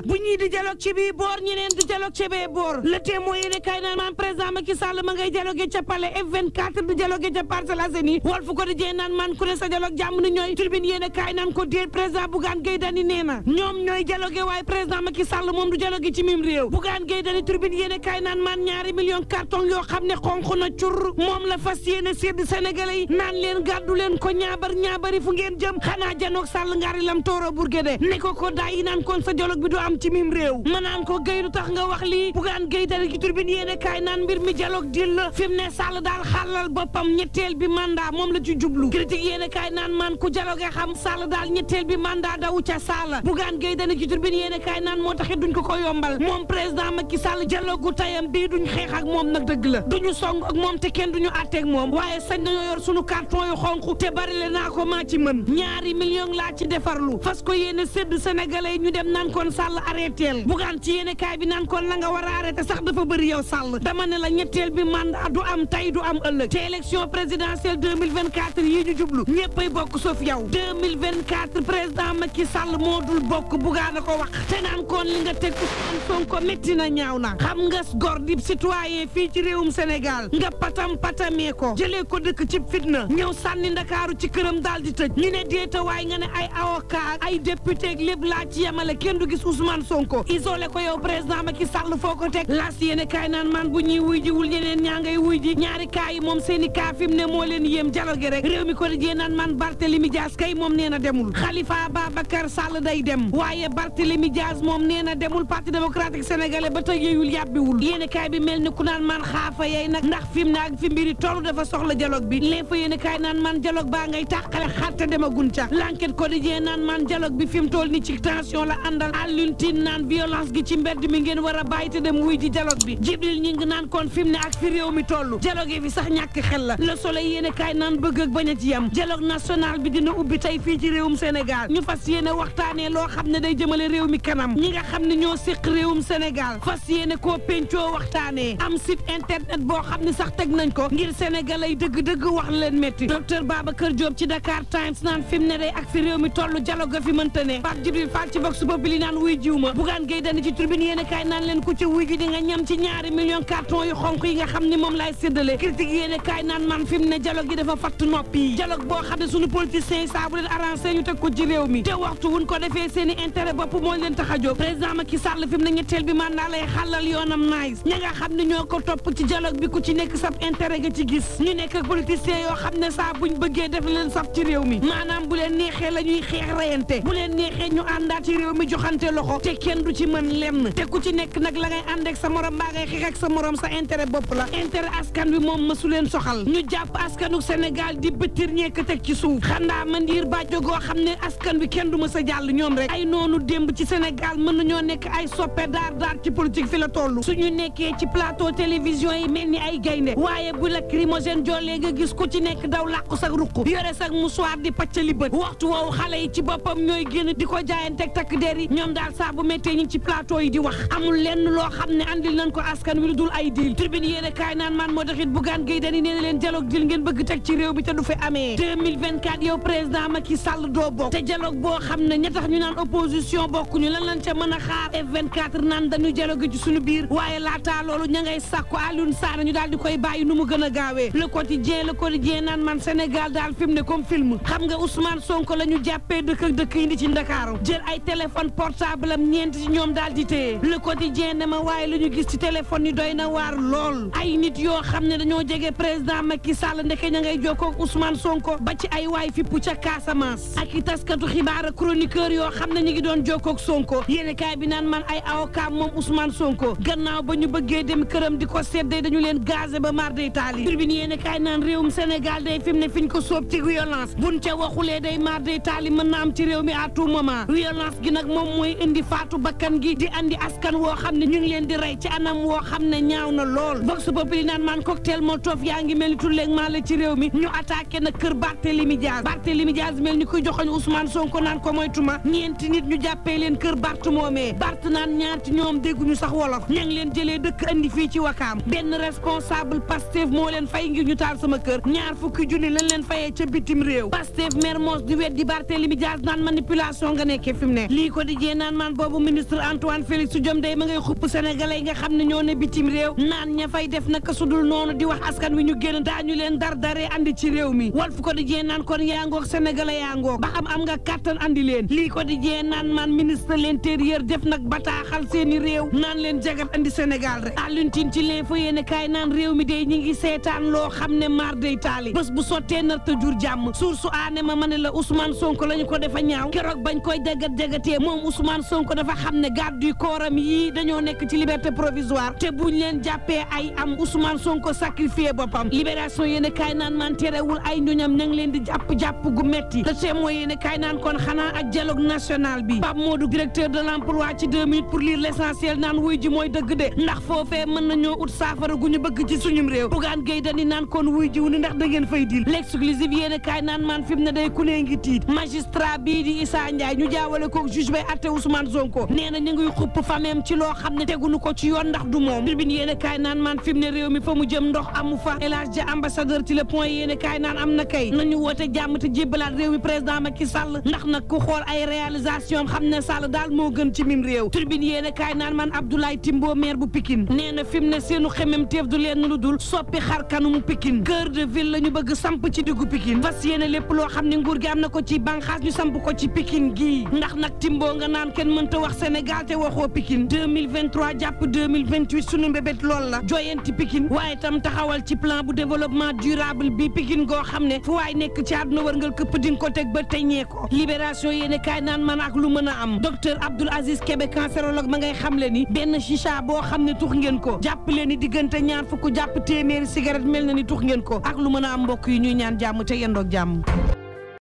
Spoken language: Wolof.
bu ñii di dialogue ci bii boor ñeneen di dialogue ci bee boor le témoin yéene kay naan man président Macky Sall ma ngay dialogue ca palais F24 di dialogue ca Parcelles Assainies Walf Quotidien naan man ku ne sa dialogue jàmm ni ñooy Tribune yéene kay naan ko déet président Bougane Gueye Dany nee na ñoom ñooy dialogue waaye président Macky Sall moom du dialogue ci mim réew Bougane Gueye Dany Tribune yéene kay naan man 2 millions carton yoo xam ne xonq na cur moom la fas yéene sédd Sénégalais yi naan leen gàddu leen ko ñaabari fu ngeen jëm xanaa janoog Sall ngaari lam tooro Bourguédé ne ko daay yi naan kon sa dialogue bi du am ci mim réew ma naan ko Gueye lu tax nga wax lii Bougane Gueye Dany ci Tribune yéene kaay naan mbir mi dialogue dil la fi mu ne Sall daal xàllal boppam ñetteel bi mandat moom la ci jublu critique yéene kaay naan man ku dialogue xam Sall daal ñetteel bi mandat dawu ca Sall Bougane Gueye Dany ci Tribune yéene kaay naan moo taxit duñ ko yombal moom président Macky Sall dialogue gu tayam bii duñ xeex ak moom nag dëgg la duñu song ak moom te kenn duñu àtteeg moom waaye sañ nañoo yor sunu carton yu xonq te bari le naa ko maa ci mën 2 millions laa ci defarlu fas ko yéene sédd Sénégalais yi ñu dem naan kon Sall arrêteel Bougane ci yéene kaay bi naan kon la nga war a arrêté sax dafa bëri yow Sall dama ne la ñetteel bi mandat du am tey du am ëllëg te élection présidentielle 2024 yi ñu jublu ñëppay bokk sauf yow 2024 président Macky Sall moo dul bokk Bougane ko wax te naan kon li nga teg Ousmane Sonko métti na ñaaw na xam nga gor di citoyen fii ci réewum Sénégal nga patamee ko jëlee ko dëkk ci fitna ñëw sànni Ndakaaru ci këram daal di tëj ñu ne déeta waaye nga ne ay avocat ay député ak lépp laa ci yemale kenn du gis Ousmane Sonko isolé ko yow président Macky Sall foo ko teg laas yéene kaay naan man bu ñuy wuy ji wul ñeneen ñaa ngay wuy ji ñaari kaa yi moom seeni kaa fi mu ne moo leen yéem dialogue rek réew mi ko dijee naan man Barthélémy Dias kay moom nee na demul Khalifa Ababacar Sall day dem waaye Barthélémy Dias moom nee na demul parti démocratique sénégalais ba tey yeyul yàbbiwul yéene kaay bi mel ni ku naan man xaafa yey nag ndax fi mu ne ak fi mbiri tollu dafa soxla dialogue bi l'info yéene kaay naan man dialogue baa ngay tàqale xatte demagun ca l'enquête quotidien naan man dialogue bi fi mu toll ni ci tension la àndal Alioune Tine naan violence gi ci mbedd mi ngeen war a bàyyi te dem wuy ji dialogue bi Jibril ñi ngi naan kon fi mu ne ak fi réew mi toll dialogue fi sax ñàkk xel la Le Soleil yéene kaay naan bëgg ak bañ a ci yam dialogue national bi dina ubbi tey fii ci réewum Sénégal ñu fas yéene waxtaanee loo xam ne day jëmale réew mi kanam ñi nga xam ne ñoo séq réewum Sénégal fas yéene koo pencoo waxtaanee am site internet boo xam ne sax teg nañ ko ngir sénégalais dëgg-dëgg wax leen métti docteur Babacar Diop ci Dakar Times naan fi mu ne day ak fi réew mi toll dialogue ga fi mënta ne Pape Djibril Fall ci Vox Populi naan wuy jiw ma Bougane Gueye Dany ci Tribune yéene kaay naan leen ku ci wuy ji di nga ñam ci 2 millions carton yu xonk yi nga xam ni moom laay séddale critique yéene kaay naan man fi mu ne dialogue gi dafa fatt noppi yi dialogue boo xam ne suñu politiciens yi saa bu leen arrangé ñu teg ko ci réew mi te waxtu wuñ ko defee seeni intérêt bopp moo leen tax a jóg président Macky Sall fi mu ne ñetteel bi mandat lay xàllal yoonam nice ña nga xam ne ñoo ko topp ci dialogue bi ku ci nekk sab intérêt nga ci gis ñu nekk ak politiciens yoo xam ne saa buñ bëggee def leen saf ci réew mi maanaam bu leen neexee la ñuy xeex reyante bu leen neexee ñu àndaat ci réew mi joxante loxo te kenn du ci mën lenn te ku ci nekk nag la ngay ànd ak sa morom mbaa ngay xeex ak sa morom sa intérêt bopp la intérêt askan bi moom mësu leen soxal ñu jàpp askanu Sénégal di bëttir ñeek teg ci suuf xandaa mandiir bàjjo goo xam ne askan bi kenn du ma sa jàll ñoom rek ay noonu démb ci Sénégal mën nañoo nekk ay soppe daar ci politique fi la toll suñu nekkee ci plateau télévision yi mel ni ay gaynde waaye bu lacrymogène jollee nga gis ku ci nekk daw làqu sag ruq yore sag mouchoir di paccali bët waxtu woowu xale yi ci boppam ñooy génn di ko jaayanteeg takk der yi ñoom daal saa bu méttee ñi ci plateau yi di wax amul lenn loo xam ne andil nañ ko askan wi lu dul ay diil Tribune yéene kaay naan man moo taxit Bougane Gueye Dany nee na leen dialogue dil ngeen bëgg teg ci réew bi te du fi amee 2024 yow président Macky Sall doo bokk te dialogue boo xam ne ña tax ñu naan opposition bokkuñu lan lañ ca mën a xaar F24 naan dañu dialogue ci suñu biir waaye laataa loolu ña ngay sàkku Alioune Sarr ñu daal di koy bàyyi nu mu gën a gaawee Le Quotidien naan man Sénégal daal fi mu ne comme film xam nga Ousmane Sonko la ñu jàppee dëkk ak dëkk indi ci Ndakaaru jël ay téléphone portable am ñeent ci ñoom daal di téye Le Quotidien ne ma waaye lu ñu gis ci téléphone yi doy na waar lool ay nit yoo xam ne dañoo jege président Macky Sall ndeke ña ngay jokkoo ak Ousmane Sonko ba ci ay waay fippu ca Casamance ak i taskatu xibaar ak chroniqueur yoo xam ne ñu ngi doon jokkoo ak Sonko yéene kaay bi naan man ay avocat moom Ousmane Sonko gannaaw ba ñu bëggee dem këram di ko seddee dañu leen gazé ba mar day taali Tribune yéene kaay naan réewum Sénégal day fi mu ne fiñ ko sóob ci violence buñ ca waxulee day mar day taali mën na am ci réew mi à tout moment violence gi nag moom mooy indi faatu bakkan gi di andi askan woo xam ne ñu ngi leen di rey ci anam woo xam ne ñaaw na lool Vox Populi naan man cocktail Molotov yaa ngi mel ni tulleeg maa la ci réew mi ñu attaqué na kër Barthélémy Dias mel ni kuy joxoñ Ousmane Sonko naan ko moytuma ñeenti nit ñu jàppee leen kër Bart moomee Bart naan ñaanti ñoom dégguñu sax wolof ña ngi leen jëlee dëkk andi fii ci Wakaam benn responsable Pastef moo leen fay ngir ñu taal sama kër 20 junni lañ leen fayee ca bitim réew Pastef Mermoz di weddi Barthélémy Dias naan manipulation nga nekkee fi mu ne lii ko di jee naan man nasaraan boobu ministre Antoine Félix Diome day ma ngay xupp sénégalais yi nga xam ne ñoo ne bitim réew naan ña fay def naka sudul noonu di wax askan wi ñu génn daañu leen daree andi ci réew mi Walf Quotidien naan kon yaa ngoog sénégalais yaa ngoog ba xam am nga kàttan andi leen lii Quotidien naan man ministre de l'intérieur def nag bataaxal seeni réew naan leen jagat andi Sénégal rek Alioune Tine ci l'info yéene kaay naan réew mi day ñi ngi seetaan loo xam ne maar day taali bés bu sottee nar te jur jàmm source aane ma ne la Ousmane Sonko lañu ko defa ñaaw keroog bañ koy jagatee moom Ousmane Sonko dafa xam ne garde du corps am yii dañoo nekk ci liberté provisoire te buñ leen jàppee ay am Ousmane Sonko sacrifié boppam libération yéene kaay naan man terewul ay ñoñam ña ngi leen di jàpp gu metti le témoin yéene kaay naan kon xanaa ak dialogue national bi Pape Modou directeur de l'emploi ci 2 minutes pour lire l'essentiel naan wuy ji mooy dëgg de ndax foofee mën nañoo ut saafara gu ñu bëgg ci suñum réew Bougane Gueye Dany naan kon wuy ji wu ni ndax da ngeen fay dil l'exclusive yéene kaay naan man fi mu ne day ku nee ngi tiit magistrat bii di Issa Ndiaye ñu jaawale ko juge bay atte Ousmane Sonko nee na ñu ngi xupp fameem ci loo xam ne teguñu ko ci yoon ndax du moom tribune yéene kaay naan man fi mu ne réew mi fa mu jëm ndox amu fa El Hadj Dia ambassadeur ci le point yéene kaay naan am na kay nañu woote jàmm te jébbalaat réew mi président Macky Sall ndax nag ku xool ay réalisation xam ne Sall daal moo gën ci mim réew tribune yéene kaay naan man Abdoulaye Timbo maire bu Pikine nee na fi mu ne seenu xemem teef du leen lu dul soppi xar kanamu Pikine cœur de ville la ñu bëgg samp ci diggu Pikine fas yéene lépp loo xam ne nguur gi am na ko ci banxaas ñu samp ko ci Pikine gii ndax nag Timbo nga naan kenn mënta wax Sénégal te waxoo Pikine 2023 jàpp 2028 sunu mbébét lool la joyanti Pikine waaye tam taxawal ci plan bu développement durable bi Pikine goo xam ne fu waay nekk ci àdduna wërngal këpp di nga ko teg ba teñee ko libération yéene kaay naan man ak lu mën a am docteur Abdoul Aziz Kébé cancérologue ma ngay xam le ni benn chicha boo xam ne tux ngeen ko jàpp leen ni diggante ñaar fukk jàpp téeméeri cigarette mel na ni tux ngeen ko ak lu mën a am mbokk yi ñuy ñaan jàmm te yendoog jàmm